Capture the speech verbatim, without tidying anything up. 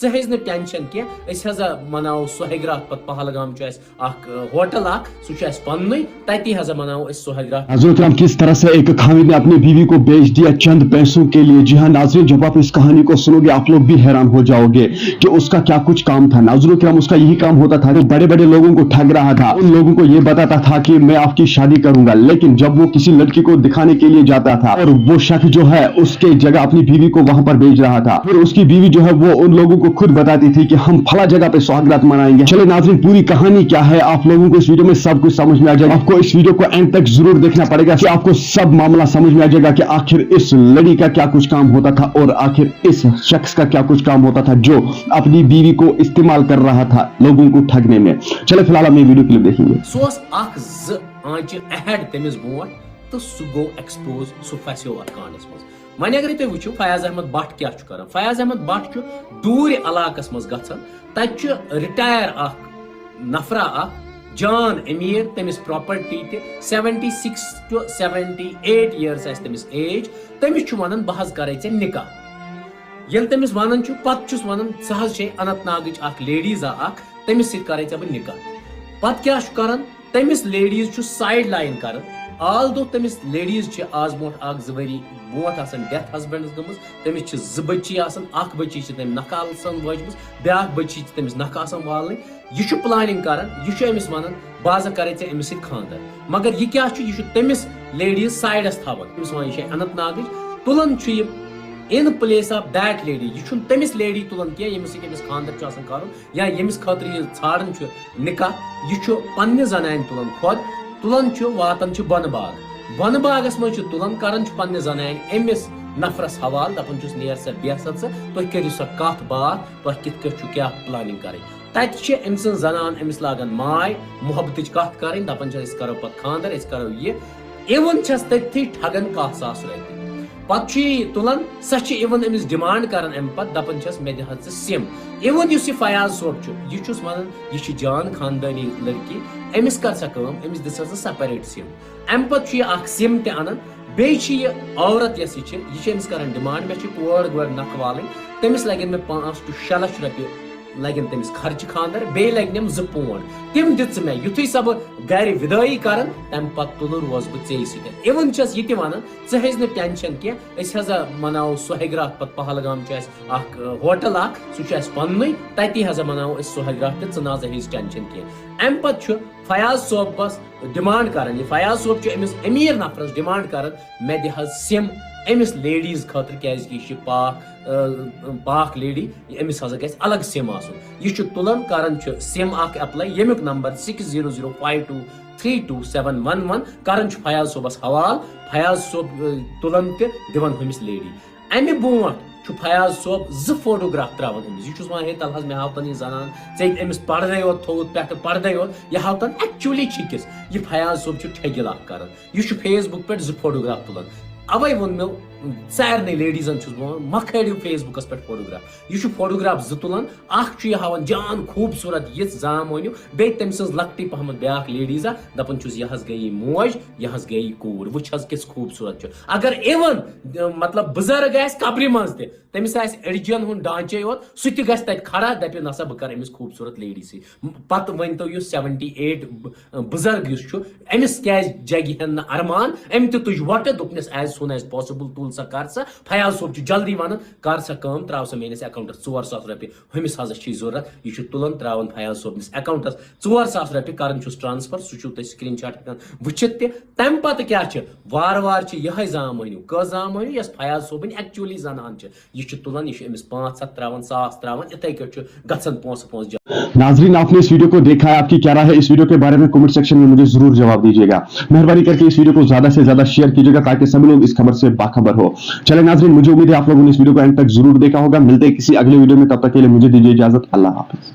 ژٕ ہیٚز نہٕ ٹینشن کینٛہہ، أسۍ ہسا مناوو سۄ ہگراتھ پتہٕ۔ پہلگام چھُ اَسہِ اکھ، ٲ، ہوٹل اکھ، سُہ چھُ اَسہِ پننُے، تتی ہسا مناوو أسۍ سۄ ہگراتھ۔ ناظرین کرام، کس طرح سے ایک خاوند نے اپنی بیوی کو بیچ دیا چند پیسوں کے لیے۔ جی ہاں ناظرین، جب آپ اس کہانی کو سنو گے، آپ لوگ بھی حیران ہو جاؤ گے کہ اس کا کیا کچھ کام تھا۔ ناظرین کرام، اس کا یہی کام ہوتا تھا کہ بڑے بڑے لوگوں کو ٹھگ رہا تھا، ان لوگوں کو یہ بتاتا تھا کہ میں آپ کی شادی کروں گا، لیکن جب وہ کسی لڑکی کو دکھانے کے لیے جاتا تھا اور وہ شخص جو ہے اس کے جگہ اپنی بیوی کو وہاں پر بیچ رہا تھا، پھر اس کی بیوی جو ہے وہ ان لوگوں کو خود بتاتی تھی کہ ہم فلاں جگہ پہ سہاگرات منائیں گے۔ چلے ناظرین، پوری کہانی کیا ہے آپ لوگوں کو اس ویڈیو میں سب کچھ سمجھ میں آ جائے گا۔ آپ کو اس ویڈیو کو اینڈ تک ضرور دیکھنا پڑے گا کہ آپ کو سب معاملہ سمجھ میں آ جائے گا کہ آخر اس لڑی کا کیا کچھ کام ہوتا تھا اور آخر اس شخص کا کیا کچھ کام ہوتا تھا جو اپنی بیوی کو استعمال کر رہا تھا لوگوں کو ٹھگنے میں۔ چلے فی الحال ہم یہ ویڈیو کلپ دیکھیں گے۔ سُہ اوس اکھ زٕ آنچہِ اہیڈ تٔمِس برونٛٹھ تہٕ سُہ گوٚو ایکسپوز، سُہ پھسیو اتھ کانڈس منٛز۔ وۄنۍ اگر تُہۍ وٕچھِو فیاض احمد بٹ کیٛاہ چھُ کران۔ فیاض احمد بٹ چھُ دوٗرِ علاقس منٛز گژھان، تتہِ چھُ رِٹایر اکھ نفرا اکھ جان امیر، تٔمِس پراپرٹی تہِ، seventy six to seventy eight years آسہِ تٔمِس ایج۔ تٔمِس چھُ ونان بہٕ حظ کرے ژےٚ نکاح۔ ییٚلہِ تٔمِس ونان چھُ، پتہٕ چھُس ونان ژٕ حظ چھے اننت ناگٕچ اکھ لیڈیزا اکھ، تٔمِس سۭتۍ کرے ژےٚ بہٕ نکاح۔ پتہٕ کیٛاہ چھُ کران؟ تٔمِس لیڈیز چھُ سایڈ لاین کران۔ آل دو تٔمِس لیڈیز چھِ آز برونٛٹھ اکھ زٕ ؤری برونٛٹھ آسان ڈیتھ ہسبنڈس گٔمٕژ، تٔمِس چھِ زٕ بچی آسان، اکھ بچی چھِ تٔمۍ نکھٕ آسان وٲجمٕژ، بیاکھ بچی چھِ تٔمِس نکھٕ آسان والٕنۍ۔ یہِ چھُ پلاننگ کران، یہِ چھُ أمِس ونان بہٕ ہسا کرے ژےٚ أمِس سۭتۍ خانٛدر، مگر یہِ کیٛاہ چھُ؟ یہِ چھُ تٔمِس لیڈیز سایڈس تھاوان، أمِس ونان یہِ چھےٚ اننت ناگٕچ، تُلان چھُ یہِ in place of that lady، یہِ چھُنہٕ تٔمِس لیڈی تُلان کینٛہہ ییٚمِس سۭتۍ أمِس خانٛدر چھُ آسان کرُن۔ یا ییٚمِس خٲطرٕ یہِ ژھانڈان چھُ نکاح، یہِ چھُ پننہِ زنانہِ تُلان خۄد، تُلان چھُ واتان چھُ بۄنہٕ باغ۔ بۄنہٕ باغس منٛز چھُ تُلان، کران چھُ پننہِ زنانہِ أمِس نفرس حوالہٕ، دپان چھُس نیر سا بیٚہہ سا ژٕ، تُہۍ کٔرِو سا کتھ باتھ، تۄہہِ کِتھ کٲٹھۍ چھُ کیٛاہ پلاننگ کرٕنۍ۔ تتہِ چھِ أمۍ سٕنٛز زنان أمِس لاگان ماے محبتٕچ کتھ کرٕنۍ، دپان چھس أسۍ کرو پتہٕ خانٛدر، أسۍ کرو یہِ۔ اِوان چھس تٔتھی ٹھگان کاہ ساس رۄپیہِ۔ پتہٕ چھُ یہِ تُلان، سۄ چھِ اِوان أمِس ڈِمانڈ کران اَمہِ پتہٕ، دَپان چھَس مےٚ دِ حظ ژٕ سِم۔ اِوان یُس یہِ فیاض صٲب چھُ، یہِ چھُس وَنان یہِ چھِ جان خاندٲنی لٔڑکی، أمِس کر سا کٲم، أمِس دِ سا ژٕ سیپریٹ سِم۔ اَمہِ پتہٕ چھُ یہِ اکھ سِم تہِ اَنان، بیٚیہِ چھِ یہِ عورت یۄس یہِ چھِ، یہِ چھِ أمِس کران ڈِمانڈ، مےٚ چھِ کورِ گورِ نکھٕ والٕنۍ، تٔمِس لگن مےٚ پانٛژھ to شےٚ لچھ رۄپیہِ لگن تٔمِس خرچہٕ خاندر، بیٚیہِ لگنم زٕ پونڈ، تِم دِ ژٕ مےٚ، یُتھُے سۄ بہٕ گرِ وِدٲیی کرن، تَمہِ پتہٕ تُلہٕ روزٕ بہٕ ژےٚ سۭتۍ۔ اِوان چھَس یہِ تہِ وَنان، ژٕ ہیٚز نہٕ ٹینشن کینٛہہ، أسۍ ہسا مناوو سۄ ہگراتھ پتہٕ۔ پہلگام چھُ اَسہِ اکھ، ٲ، ہوٹل اکھ، سُہ چھُ اَسہِ پننُے، تتی ہسا مناوو أسۍ سۄ ہگراتھ تہِ، ژٕ نہ ہسا ہیٚز ٹینشن کینٛہہ۔ اَمہِ پتہٕ چھُ فیاض صٲبس ڈِمانڈ کران، یہِ فیاض صٲب چھُ أمِس أمیٖر نفرس ڈِمانڈ کران، مےٚ دِ حظ سِم أمِس لیڈیز خٲطرٕ، کیازِ کہِ یہِ چھِ پاک، ٲ، پاک لیڈی، أمِس ہسا گژھِ الگ سِم آسُن۔ یہِ چھُ تُلان، کران چھُ سِم اکھ ایپلاے، ییٚمیُک number six zero zero five two three two seven one one، کران چھُ فیاض صٲبس حوالہٕ، فیاض صٲب، ٲ، تُلان تہِ دِوان ہُمِس لیڈی۔ امہِ برونٛٹھ چھُ فیاض صٲب زٕ فوٹوگراف تراوان أمِس۔ یہِ چھُس وَنان، ہے تَلہٕ حظ، مےٚ ہاو تَن یہِ زنان، ژےٚ أمِس پردے یوت تھوٚوُتھ پٮ۪ٹھٕ، پردے یوت، یہِ ہاو تَن actually چھِ کِس۔ یہِ فیاض صٲب چھُ ٹھگِل اکھ کران۔ یہِ چھُ فیس بُک پٮ۪ٹھ زٕ فوٹوگراف تُلان۔ اوے ووٚن مےٚ، سارنٕے لیڈیٖزن چھُس بہٕ وَنان، مہ کھٲلِو فیس بُکس پٮ۪ٹھ فوٹوگراف۔ یہِ چھُ فوٹوگراف زٕ تُلان، اکھ چھُ یہِ ہاوان جان خوٗبصوٗرت یِژھ زامہٕ مۄہنیو، بیٚیہِ تٔمۍ سٕنٛز لۄکٹٕے پہمتھ بیٛاکھ لیڈیٖزا، دَپان چھُس، یہِ حظ گٔیے موج، یہِ حظ گٔیے کوٗر، وٕچھ حظ کِژھ خوٗبصوٗرت چھُ۔ اگر اِوٕن، مطلب، بُزرٕگ آسہِ قبرِ منٛز تہِ، تٔمِس آسہِ أڈجَن ہُنٛد ڈانچے یوت، سُہ تہِ گژھِ تَتہِ کھڑا، دَپہِ، نہ سا، بہٕ کَرٕ أمِس خوٗبصوٗرت لیڈی سۭتۍ۔ پَتہٕ ؤنۍ تو، یُس seventy eight ب-، بُزرٕگ یُس چھُ، أمِس کیٛازِ جگہِ ہن نہٕ ارمان؟ أمۍ تہِ تُج وۄٹہٕ، دوٚپنَس، as soon as possible تُل سا، کر سا۔ فیاض صٲب چھُ جلدی وَنان، کر سا کٲم، ترٛاو سا میٲنِس اکاؤنٹَس ژور ساس رۄپیہِ، ہُمِس ہسا چھِ ضوٚرَتھ۔ یہِ چھُ تُلان، ترٛاوان فیاض صٲبنِس اکاؤنٹَس ژور ساس رۄپیہِ، کران چھُس ٹرانسفر، سُہ چھُو تُہۍ screenshot ہٮ۪کان وٕچھِتھ تہِ۔ تَمہِ پَتہٕ کیٛاہ چھِ؟ وارٕ وارٕ چھِ یِہوٚے زامہٕ مۄہنیو، کٔژ زامہٕ مۄہنیو، یۄس فیاض صٲبٕنۍ actually زنان چھِ۔ یہِ چھُ تُلان، یہِ چھُ أمِس پانٛژھ ہَتھ ترٛاوان، ساس ترٛاوان، یِتھَے کٲٹھۍ چھُ گژھان پونٛسہٕ پونٛسہٕ جمع۔ ناظرین، آپ نے اس ویڈیو کو دیکھا ہے، آپ کی کیا رائے ہے اس ویڈیو کے بارے میں؟ کمنٹ سیکشن میں مجھے ضرور جواب دیجیے گا۔ مہربانی کر کے اس ویڈیو کو زیادہ سے زیادہ شیئر کیجیے گا تاکہ سبھی لوگ اس خبر سے باخبر ہو۔ چلے ناظرین، مجھے امید ہے آپ لوگوں نے اس ویڈیو کو اینڈ تک ضرور دیکھا ہوگا۔ ملتے ہیں کسی اگلے ویڈیو میں، تب تک کے لیے مجھے دیجیے اجازت، اللہ حافظ۔